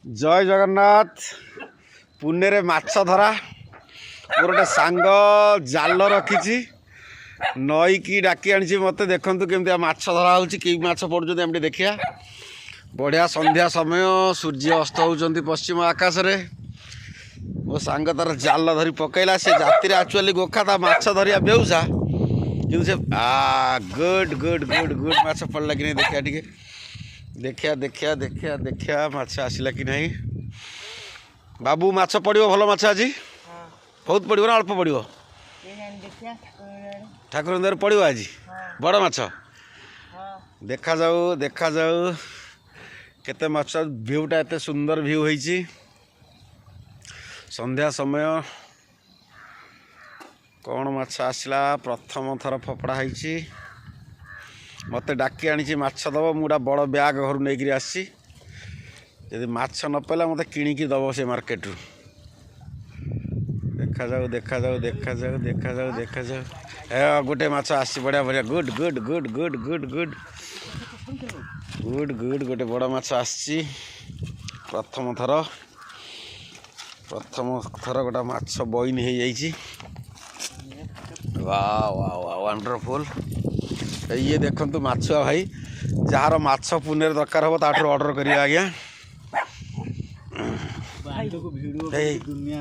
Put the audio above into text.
ଜୟ ଜଗନ୍ନାଥ। ପୁନେରେ ମାଛ ଧରା। ମୋର ଗୋଟେ ସାଙ୍ଗ ଜାଲ ରଖିଛି, ନଈକି ଡାକି ଆଣିଛି ମୋତେ। ଦେଖନ୍ତୁ କେମିତି ମାଛ ଧରା ହେଉଛି, କି ମାଛ ପଡ଼ୁଛନ୍ତି, ଆମେ ଟିକେ ଦେଖିବା। ବଢ଼ିଆ ସନ୍ଧ୍ୟା ସମୟ, ସୂର୍ଯ୍ୟ ଅସ୍ତ ହେଉଛନ୍ତି ପଶ୍ଚିମ ଆକାଶରେ। ମୋ ସାଙ୍ଗ ତାର ଜାଲ ଧରି ପକେଇଲା। ସେ ଜାତିରେ ଆକ୍ଚୁଆଲି ଗୋଖା, ତା ମାଛ ଧରିବା ବେଉସା, କିନ୍ତୁ ସେ ଗୁଡ୍ ଗୁଡ୍ ଗୁଡ୍ ଗୁଡ୍। ମାଛ ପଡ଼ିଲା କି ନାହିଁ ଦେଖିବା ଟିକେ। ଦେଖିବା, ଦେଖିବା, ଦେଖିବା, ଦେଖିବା, ମାଛ ଆସିଲା କି ନାହିଁ। ବାବୁ, ମାଛ ପଡ଼ିବ? ଭଲ ମାଛ ଆଜି ବହୁତ ପଡ଼ିବ ନା ଅଳ୍ପ ପଡ଼ିବ? ଠାକୁରଙ୍କ ଦ୍ୱାରା ପଡ଼ିବ ଆଜି ବଡ଼ ମାଛ। ଦେଖାଯାଉ, ଦେଖାଯାଉ କେତେ ମାଛ। ଭିଉଟା ଏତେ ସୁନ୍ଦର ଭିଉ ହେଇଛି। ସନ୍ଧ୍ୟା ସମୟ। କ'ଣ ମାଛ ଆସିଲା? ପ୍ରଥମ ଥର ଫପଡ଼ା ହେଇଛି। ମୋତେ ଡାକି ଆଣିଛି, ମାଛ ଦେବ। ମୁଁ ଗୋଟେ ବଡ଼ ବ୍ୟାଗ୍ ଘରୁ ନେଇକରି ଆସିଛି। ଯଦି ମାଛ ନ ପାଇଲା, ମୋତେ କିଣିକି ଦେବ ସେ ମାର୍କେଟରୁ। ଦେଖାଯାଉ, ଦେଖାଯାଉ, ଦେଖାଯାଉ, ଦେଖାଯାଉ, ଦେଖାଯାଉ। ଏ ଗୋଟେ ମାଛ ଆସିଛି। ବଢ଼ିଆ, ବଢ଼ିଆ। Good, good, good, good, good, good, good, good. ଗୋଟେ ବଡ଼ ମାଛ ଆସିଛି। ପ୍ରଥମ ଥର, ପ୍ରଥମ ଥର ଗୋଟେ ମାଛ ବଇନ ହେଇଯାଇଛି। ବା ବା ବା, ୱାଣ୍ଡରଫୁଲ୍। ଇଏ ଦେଖନ୍ତୁ ମାଛୁଆ ଭାଇ। ଯାହାର ମାଛ ପୁନେରେ ଦରକାର ହେବ, ତାଠାରୁ ଅର୍ଡ଼ର କରିବେ ଆଜ୍ଞା। ଏଇ। ଦୁନିଆ।